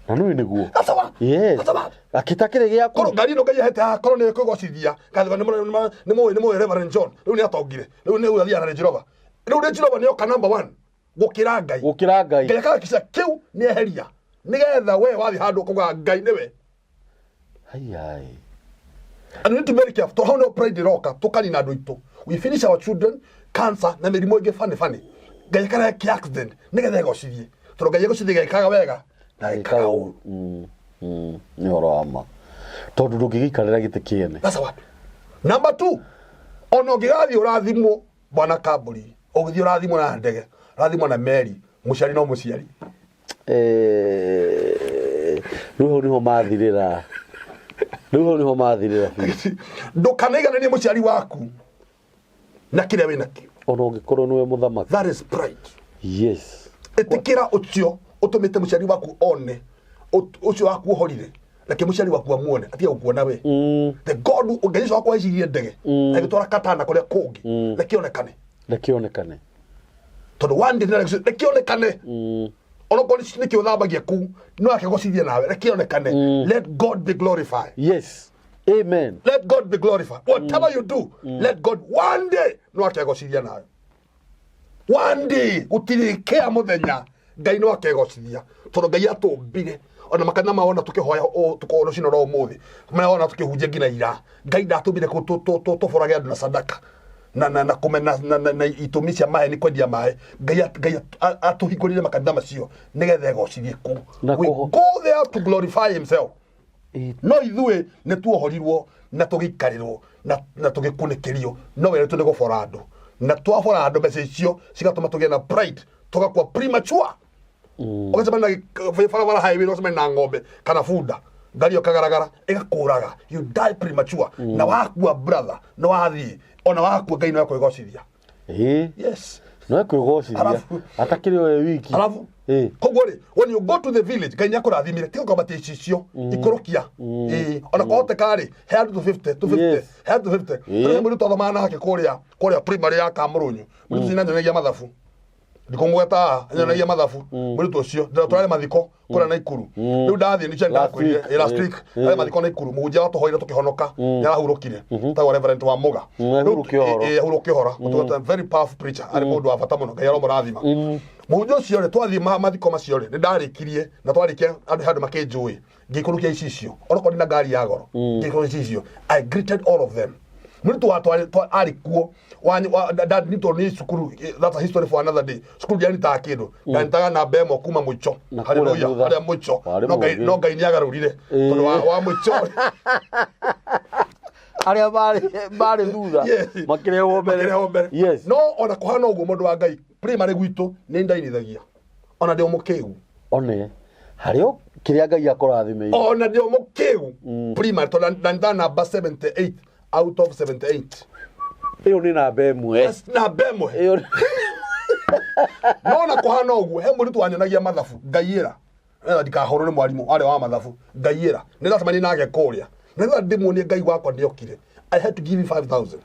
Na nĩũĩ nĩguo. That's a word. Yes. That's a word. Akĩta kĩrĩ gĩaku. Korwo ngari ĩno Ngai ahete haha, korwo nĩ ĩkwĩgocithia, ngathiga nĩ mũĩ Reverend John, rĩu nĩ atongire, rĩu nĩ athiaga na Range Rover. Rĩu Range Rover nĩyoka number 1 gũkĩra Ngai. Gũkĩra Ngai. Ngai akahakikisha kĩu nĩ eheria. Nĩgetha we wathiĩ handũ ũkauga Ngai nĩwe. Haiai. And we need to be very careful. Tondũ hau nĩho pride ĩroka, tũkanina andũ aitũ. We finish our children, cancer na mĩrimũ ĩngĩ funny funny. Ngai akarehe kĩ accident nĩgetha egocithie. Tondũ Ngai egocithia ekaga wega na ekaga ũru. Nĩ ũhoro wa ma. Tondũ ndũngĩgĩikarĩra gĩtĩ kĩene. That's a word. Number 2, ona ũngĩgathiĩ ũrathimwo bwana Kambũri, ũgĩthiĩ ũrathimwo na ndege, ũrathimwo na meri, mũciari no mũciari. Rĩu hau nĩho mathirĩra. Rĩu hau nĩho mathirĩra biũ. Ndũkanaigananie mũciari waku na kĩrĩa wĩ nakĩo. Ona ũngĩkorwo nĩwe mũthamaki. That is pride. Yes. Ĩtĩkĩra ũcio ũtũmĩte mũciari waku one, ũcio waku ũhorire, reke mũciari waku amuone, atige gũkuona we. The God Ngai ũcio waku aicirie ndege, agĩtwara katana kũrĩa kũngĩ, reke onekane. Reke onekane. Tondũ one day reke onekane. Onokorwo nĩkĩo ũthambagia kũu, no akegocithia nawe, reke onekane. Let God be glorified. Yes. Amen. Let God be glorified. Whatever you do, let God one day no akegocithia nawe. One day gũtirĩ kĩa mũthenya Ngai no akegocithia tondũ Ngai atũmbire ona makanitha mawona tũkĩhoya tũkorwo rũcinĩ rwa ũmũthĩ mawona tũkĩhunjia nginya ira Ngai ndatũmbire tũborage andũ na sadaka na kũmena na itũmi cia maĩ nĩ kwendia maĩ. Ngai atũhingũrire makanitha macio nĩgetha egocithie kũu. Na We go there to glorify himself. No ithuĩ nĩ tuohorirwo na tũgĩikarĩrwo na tũgĩkunĩkĩrio, no wĩra witũ nĩ gũbora andũ, na twabora andũ mbeca icio cigatũma tũgĩe na pride, tũgakua premature. Ũgacemania na barabara highway, ũgacemania na ng'ombe kana bunda, ngari ĩyo ĩkagaragara ĩgakũraga, you die premature. Na wakua, brother, nĩ wathiĩ. Ona wakua, Ngai no ekwĩgocithia. Yes. No ekwĩgocithia. Atakĩrĩ o we wiki. Alafu koguo rĩ, when you go to the village, Ngai nĩ akũrathimire, tiga kwambatia icicio ikũrũkia. Ona kwahoteka rĩ, he andũ 250 250. He andũ 250. Tũrĩ mũirĩtu twathomaga nake kũrĩa primary ya Kamũrũnyũ, mũirĩtu ũcio nĩanyonagia mathabu, ndikũmũgweta, anyonagia mathabu mũirĩtu ũcio. Ndĩra tũrarĩ mathiko kũrĩa Naikuru, rĩu ndathiĩ nĩcio Last ndakwĩrire. week. Last week arĩ mathiko Naikuru, mũhunjia watũhoire tũkĩhonoka nĩarahurũkire, tagwo Reverend wa Muga. Ahurũke ũhoro. Ahurũke ũhoro. Ũtũgweta very powerful preacher, arĩ mũndũ wa bata mũno, Ngai aromũrathima mũhunjia ũcio rĩ. Twathiĩ mathiko macio rĩ, nĩ ndarĩkirie na twarĩkia andũ handũ makĩnjũĩ, ngĩikũrũkia icicio, onokorwo ndina ngari ya goro, ngĩikũrũkia icicio. I greeted all of them. Mũirĩtu wa arĩ kuo ndanitwo nĩ cukuru, that's a history for another day. Cukuru ndianitaga kĩndũ, ndanitaga namba 1 kuma mũico. Na kũrĩa Hallelujah. thutha. Harĩa mũico. Warĩ No Ngai, mũũgĩ. no Ngai nĩagarũrire tondũ wa mũico. Arĩa marĩ thutha makĩrehwo mbere. Makĩrehwo mbere. No ona kũhana ũguo, mũndũ wa Ngai, primary gwitũ nĩ ndainithagia ona ndĩ o mũkĩgu. One harĩ o kĩrĩa Ngai akũrathimĩire. Ona ndĩ o mũkĩgu primary, tondũ ndanitaga namba 78 out of 78. Ĩyo nĩ namba 1. Yes, namba 1. Ĩyo. No ona kũhana ũguo, he mũirĩtu wanyonagia mathabu, ngaiĩra ĩra ndikahũrwo nĩ mwarimũ arĩa wa mathabu, ngaiĩra nĩ ndacemania nake kũrĩa na rĩrĩa ndĩmuonie Ngai wakwa nĩokire. I had to give you 5000.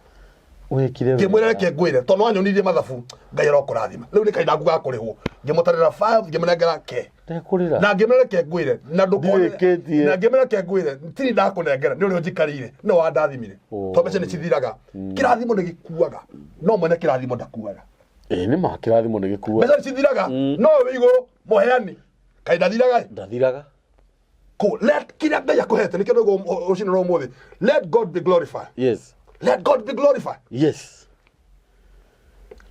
Wĩkire Ngĩmwĩra, wega. reke ngwĩre, tondũ wanyonirie mathabu, Ngai arokũrathima, rĩu nĩ kahinda gaku ga kũrĩhwo. Ngĩmũtarĩra 5, ngĩmũnengera ke. Ndekũrĩra. Na ngĩmwĩra, reke ngwĩre na ndũkone. Ndirĩkĩtie. Na ngĩmwĩra, reke ngwĩre, tiri ndakũnengera nĩ ũrĩa ũnjikarĩire, nĩ wandathimire. Tondũ mbeca nĩ cithiraga, kĩrathimo nĩ gĩkuaga, no mwene kĩrathimo ndakuaga. Ĩĩ, nĩ ma, kĩrathimo nĩ gĩkua. Mbeca nĩ cithiraga, no wĩ igũrũ mũheani kaĩ ndathiraga ĩ? Ndathiraga. Ko let kĩrĩa Ngai akũhete, nĩkĩo nĩguo rũcinĩ rwa ũmũthĩ, let God be glorified. Let God be glorified.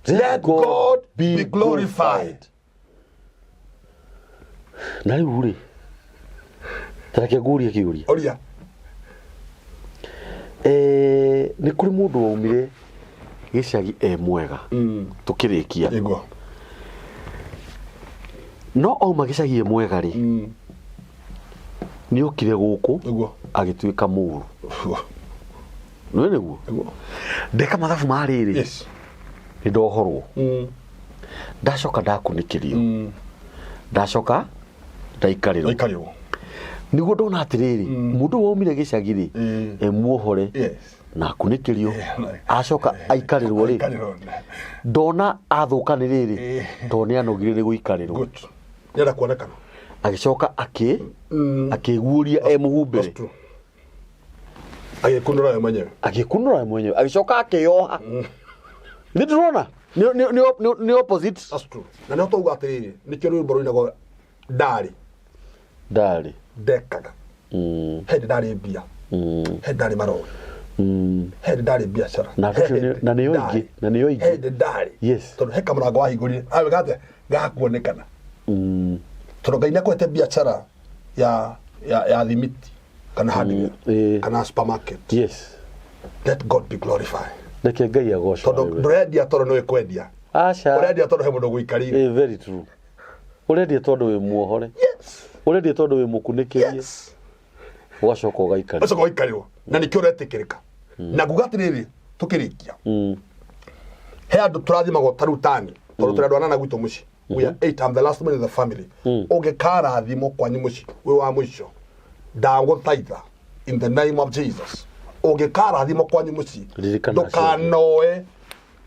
Let God be glorified. Na rĩu rĩ, tareke ngũrie kĩũria. Oria. Nĩ kũrĩ mũndũ waumire gĩcagi e mwega, tũkĩrĩkia. Ĩguo. No auma gĩcagi e mwega rĩ, nĩ okire gũkũ agĩtuĩka mũũru. Nĩ nĩguo ndeka mathabu ma rĩrĩ, nĩ ndohorwo, ndacoka ndakunĩkĩrio, ndacoka ndaikarĩrwo. Aikarĩrwo. Nĩguo ndona atĩrĩrĩ, mũndũ ũyũ waumire gĩcagi rĩ, e muohore na akunĩkĩrio, acoka aikarĩrwo rĩ, Aikarĩrwo. Ndona athũka nĩ rĩrĩ, tondũ nĩ anogire nĩ gũikarĩrwo. Good, nĩenda kuonekana. Agĩcoka akĩguũria e mũhumbĩre. That's true. Agĩkunũra we mwenyewe. Agĩkunũra we mwenyewe, agĩcoka akĩyoha. Nĩ ndĩrona nĩ opposite. That's true. Na nĩho twauga atĩrĩrĩ, nĩkĩo rwĩmbo rũinagwo ndarĩ Ndarĩ ndekaga. He hĩndĩ ndarĩ mbia, he hĩndĩ ndarĩ marori, he hĩndĩ ndarĩ biacara. Na He acio hĩndĩ na nĩo ndarĩ. aingĩ, na nĩo aingĩ. He hĩndĩ ndarĩ. Tondũ he kamũrango wahingũrire awe gate gakuonekana, tondũ Ngai nĩakũhete biacara ya thimiti kana hardware kana supermarket. Let God be glorified. Reke Ngai agocwo. Tondũ arĩ we. ndũrendia tondũ nĩwe kwendia. Aca. Ũrendia tondũ he mũndũ gũikarĩire. Very true. Ũrendia tondũ wĩ muohore. Ũrendia tondũ wĩ mũkunĩkĩrie. Ũgacoka ũgaikarĩra. Ũgacoka ũgaikarĩrwo, na nĩkĩo ũretĩkĩrĩka. Na nguga atĩrĩrĩ, tũkĩrĩkia, he andũ tũrathimagwo ta rĩu tani, tondũ tũrĩ andũ anana gwitũ mũciĩ. We are eight. I'm the last one in the family. Ũngĩkarathimwo kwanyu mũciĩ wĩ wa mũico, ndagũthaitha in the name of Jesus, ũngĩkarathimwo kwanyu mũciĩ, Ririkana acio. ndũkanoe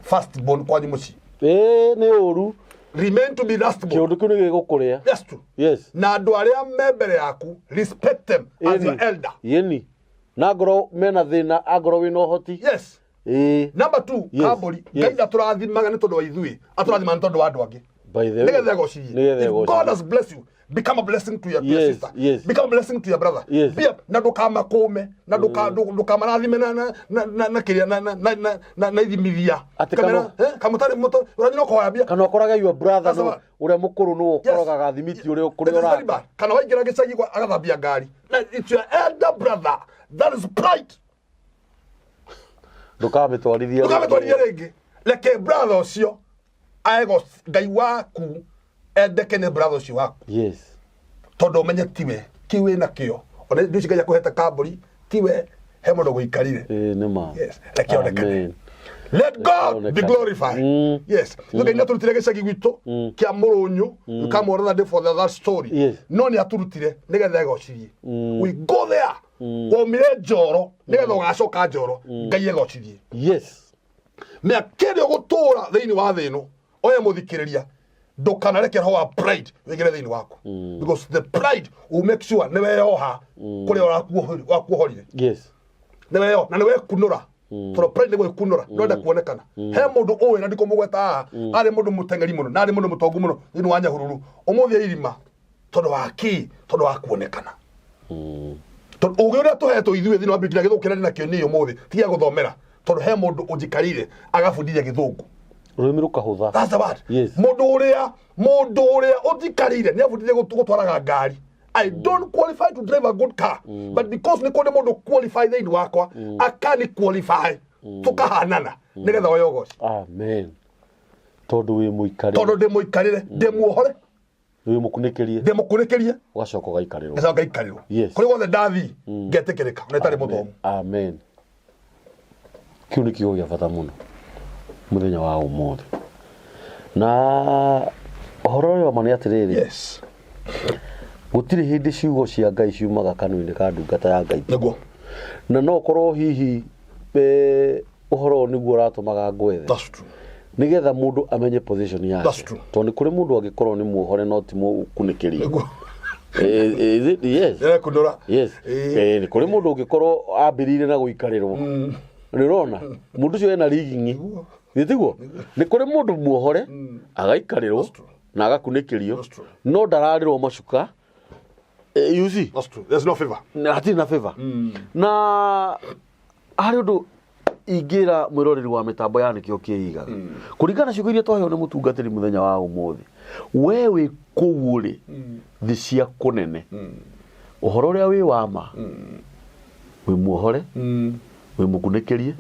first born kwanyu mũciĩ. Ĩĩ, nĩ ũru. Remain to be last born. Kĩũndũ kĩu nĩ gĩgũkũrĩa. Yes, true. Na andũ arĩa me mbere yaku, respect them as your elder. Yeni na ngorwo mena thĩna, angorwo wĩna ũhoti. Number two, kambũri, Ngai ndatũrathimaga nĩ tondũ wa ithuĩ, atũrathimaga nĩ tondũ wa andũ angĩ. By the way, Nĩgetha egocithie. Nĩgetha If God egocithie. has blessed you, Become a blessing to your sister. Become a blessing to your brother. Be a, na ndũkamakũme na ndũkamarathime na kĩrĩa na ithimithia. Atĩ Kamera, kamũtarĩ mũtũ ũrathiĩ no kũhoya mbia. Kana ũkorage your brother That's the no one. ũrĩa mũkũrũ nĩwe ũkorogaga thimiti ũrĩa It kũrĩa is very ũraka. bad. Kana waingĩra gĩcagi agathambia ngari. Na it's your elder brother. That is pride. Ndũkamĩtwarithia. Ndũkamĩtwarithia rĩngĩ. Reke brother ũcio aego Ngai waku endeke nĩ brother ũcio waku. Tondũ ũmenye tiwe kĩu wĩna kĩo. Ona indo ici Ngai akũhete kambũri tiwe he mũndũ gũikarire. Ĩĩ nĩ ma. Yes, reke onekane. Amen. Let God be Onekane. glorified. Yes. Ngai nĩ atũrutire gĩcagi gwitũ kĩa Mũrũnyũ. You come another day for that story. No nĩ atũrutire nĩgetha egocithie. We go there. Waumire njoro nĩgetha ũgacoka njoro. Ngai egocithie. Mĩaka ĩrĩa ũgũtũra thĩinĩ wa thĩ ĩno, oya mũthikĩrĩria, ndũkanareke roho wa pride wĩingĩre thĩinĩ waku. Because the pride will make sure nĩ weyoha kũrĩa wakuohorire. Nĩ weyoha na nĩ wekunũra. Tondũ pride nĩ gwĩkunũra, ndwenda kuonekana. He mũndũ ũĩ na ndikũmũgweta haha, arĩ mũndũ mũteng'eri mũno, na arĩ mũndũ mũtongu mũno thĩinĩ wa Nyahururu. Ũmũthĩ irima tondũ wa kĩ? Tondũ wa kuonekana. Tondũ ũgĩ ũrĩa tũhetwo ithuĩ thĩinĩ wa Biblia, gĩthũngũ kĩrĩa ndĩnakĩo niĩ ũmũthĩ ti gĩa gũthomera, tondũ he mũndũ ũnjikarĩire agabundithia gĩthũngũ. Rũrĩmĩ rũkahũtha. That's the word. Mũndũ ũrĩa ũnjikarĩire nĩ abundithia gũtwaraga ngari. I don't qualify to drive a good car, but because nĩ kũrĩ mũndũ qualify thĩinĩ wakwa, akani qualify, tũkahanana nĩgetha oye ũgoci. Amen. Tondũ wĩ mũikarĩre. Tondũ ndĩ mũikarĩre, ndĩ muohore. Wĩ mũkunĩkĩrie. Ndĩ mũkunĩkĩrie. Ũgacoka ũgaikarĩrwo. Ngacoka ngaikarĩrwo. Kũrĩa guothe ndathiĩ, ngetĩkĩrĩka, ona itarĩ mũthomu. Amen. Kĩu nĩ kiugo gĩa bata mũno mũthenya wa ũmũthĩ. Na ũhoro ũyũ wa ma nĩ atĩrĩrĩ. Gũtirĩ hĩndĩ ciugo cia Ngai ciumaga kanua-inĩ ka ndungata ya Ngai. Nĩguo. Na no ũkorwo hihi, ũhoro ũyũ nĩguo ũratũmaga ngwethe. That's true. Nĩgetha mũndũ amenye position yake. That's true. Tondũ nĩ kũrĩ mũndũ angĩkorwo nĩ muohore no ti mũkunĩkĩrie. Nĩguo. Is it? Yes. Nĩrekunũra. Yes. Nĩ kũrĩ mũndũ ũngĩkorwo ambĩrĩire na gũikarĩrwo. Nĩ ũrona? Mũndũ ũcio ena rigging. Nĩ tiguo? Nĩ kũrĩ mũndũ muohore, agaikarĩrwo, That's true. na agakunĩkĩrio, That's true. no ndararĩrwo macuka. You see? That's true. There's no favor. Na hatirĩ na favor. Na harĩ ũndũ ingĩra mwĩroreri wa mĩtambo ya Nĩkĩo Kĩigaga. Kũringana na ciugo iria twaheo nĩ mũtungatĩri mũthenya wa ũmũthĩ, we wĩ kũu rĩ, thĩ cia kũnene. Ũhoro ũrĩa wĩ wa ma, wĩ muohore, wĩ mũkunĩkĩrie,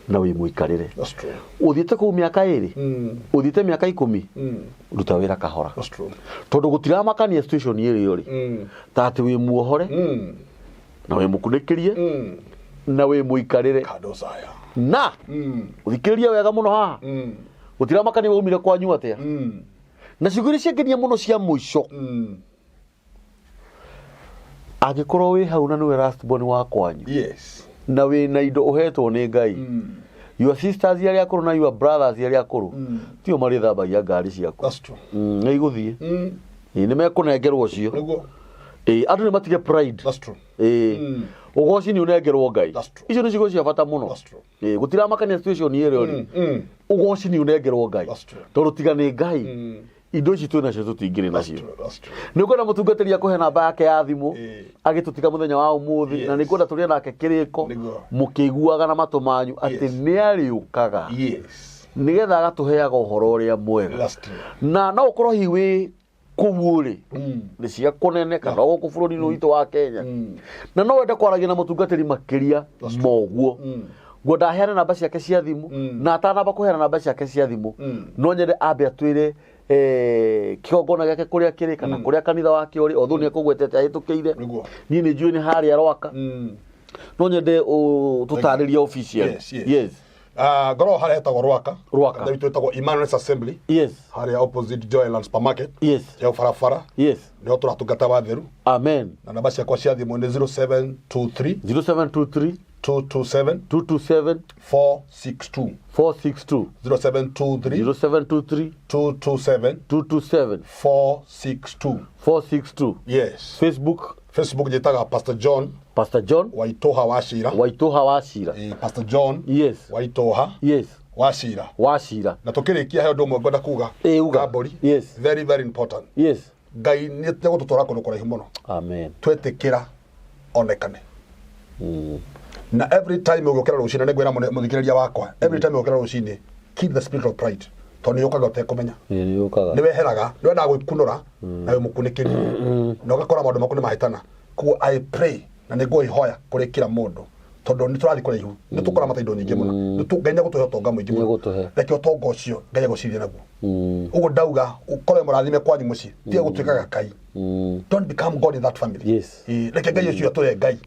na wĩ mũikarĩre. That's true. Ũthiĩte kũu mĩaka ĩrĩ, ũthiĩte mĩaka 10, ruta wĩra kahora. That's true. Tondũ gũtiramakania situation ĩrĩa ũrĩ. Ta atĩ wĩ muohore, na wĩ mũkunĩkĩrie, na wĩ mũikarĩre. Kadosaya. Na ũthikĩrĩrie wega mũno haha. Gũtiramakania waumire kwanyu atĩa. Na ciugo iria ciangenia mũno cia mũico. Angĩkorwo wĩ hau na nĩwe last born wa kwanyu. Na wĩna indo ũhetwo nĩ Ngai. Your sisters arĩa akũrũ na your brothers arĩa akũrũ. Tio marĩthambagia ngari ciaku. That's true. Nĩ igũthiĩ. Ĩĩ, nĩ mekũnengerwo cio. Nĩguo. Ĩĩ, andũ nĩ matige pride. That's true. Ĩĩ. Ũgoci nĩ ũnengerwo Ngai. That's true. Icio nĩ ciugo cia bata mũno. That's true. Ĩĩ, gũtiramakania situation ĩrĩa ũrĩ. Ũgoci nĩ ũnengerwo Ngai. That's true. Tondũ tiga nĩ Ngai, indo ici twĩ nacio tũtingĩrĩ That's nacio. true. That's true. Nĩ ũkwenda mũtungatĩri akũhe namba yake ya thimũ, agĩtũtiga mũthenya wa ũmũthĩ, na nĩ ngwenda tũrĩe nake kĩrĩko, Nĩguo. mũkĩiguaga na matũ manyu atĩ nĩ arĩũkaga. Nĩgetha agatũheaga ũhoro ũrĩa mwega. That's true. Na no ũkorwo hihi wĩ kũu rĩ, nĩ cia kũnene kana gũkũ bũrũri-inĩ witũ wa Kenya. Na no wende kwaragia na mũtungatĩri makĩria moguo. Ngwenda aheane namba ciake cia thimũ, na atanamba kũheana namba ciake cia thimũ, no nyende ambe atwĩre, kĩgongona gĩake kũrĩa kĩrĩ, kana kũrĩa kanitha wake ũrĩ, although nĩ ekũgwetete ahĩtũkĩire. Nĩguo. Niĩ nĩ njũĩ nĩ harĩa Rwaka. No nyende tũtarĩrie officially. Yes, yes. Yes. Ngoragwo harĩa hetagwo Rwaka. Rwaka. Kanitha witũ wĩtagwo Emmanuel's Assembly. Harĩa opposite Joyland Supermarket. Ya barabara. Nĩho tũratungata watheru. Amen. Na namba ciakwa cia thimũ nĩ 0723 0723 227 227 462. 462. 0723 0723 227 227 462. 462. Yes. Facebook. Facebook njĩtaga Pastor John Pastor John Waitũha wa Cira. Waitũha wa Cira. Pastor John Waitũha wa Cira. Wa Cira. Na tũkĩrĩkia he ũndũ ũmwe ngwenda kuga. Uga. Kambũri. Yes. Very, very important. Yes. Ngai nĩ egũtũtwara kũndũ kũraihu mũno. Amen. Twetĩkĩra onekane. Na every time ũgĩũkĩra rũcinĩ, nĩ ngwĩra mũthikĩrĩria wakwa, every time ũgĩũkĩra rũcinĩ, keep the spirit of pride, tondũ nĩ yũkaga ũtekũmenya. Ĩĩ, nĩ yũkaga. Nĩ weheraga, nĩ wendaga gwĩkunũra na wĩ mũkunĩkĩri na ũgakora maũndũ maku nĩ mahĩtana. Koguo I pray na nĩ ngũihoya kũrĩ kila mũndũ, tondũ nĩ tũrathiĩ kũraihu, nĩ tũkũramata indo nyingĩ mũno. Ngai nĩ egũtũhe ũtonga mũingĩ mũno. Nĩegũtũhe. Reke ũtonga ũcio Ngai agũcirithie naguo. Ũguo ndauga ũkorwo wĩ mũrathime kwanyu mũciĩ, tiga gũtuĩka gakai. Don't become God in that family. Ĩĩ, reke Ngai ũcio atũre Ngai.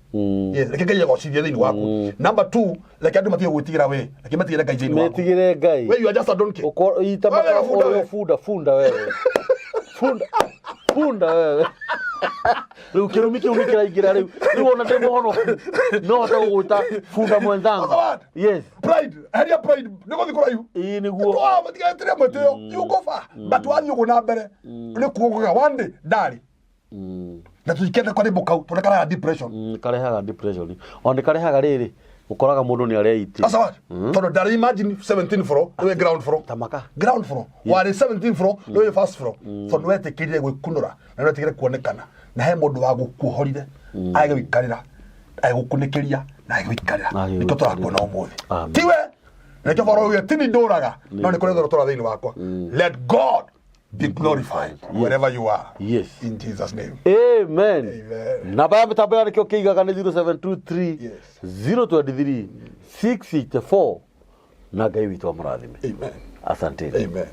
Yes, reke Ngai agocithie thĩinĩ waku. Number two, reke andũ matige gwĩtigĩra we, reke metigĩre Ngai thĩinĩ waku. Metigĩre Ngai. We, you are just a donkey. Ita Wewe maka gabunda ũyũ we. bunda, bunda wewe. Bunda, bunda wewe. Rĩu kĩrumi kĩu nĩ kĩraingĩra rĩu. Rĩu ona ndĩ mũhonoku, no hote gũgwĩta bunda mwenzangu. Otherwise, Yes. pride, heria pride, nĩ gũthiĩ kũraihu. Ĩĩ nĩguo. Twa matigatire mwĩtĩo, you go far. But wathiĩ ũguo na mbere, nĩ kuogoga one day ndarĩ. Na tũtikende karĩmbo kau, tondũ karaga depression. Karehaga depression. Ona nĩ karehaga rĩrĩ, ũkoraga mũndũ nĩ areitĩ. That's what. Tondũ ndarĩ, imagine 17 floor, nĩwe ground floor. Tamaka. Ground floor. Warĩ 17 floor, nĩwe first floor. Tondũ wetĩkĩrire gwĩkunũra, na wetĩkĩrire kuonekana. Na he mũndũ wa gũkuohorire, agĩgũikarĩra, agĩgũkunĩkĩria, na agĩgũikarĩra. Agĩgũikarĩra. Nĩkĩo tũrakuona ũmũthĩ. Amen. Tiwe, nĩkĩo boro uge, tini ndũraga, no nĩ kũrĩ thoro tũra thĩinĩ wakwa. Let God be glorified wherever you are. In Jesus' name. Amen. Amen. Namba ya mĩtambo ya nĩkĩo kĩigaga nĩ 0723 023 684, na Ngai witũ amũrathime. Amen. Asanteni. Amen.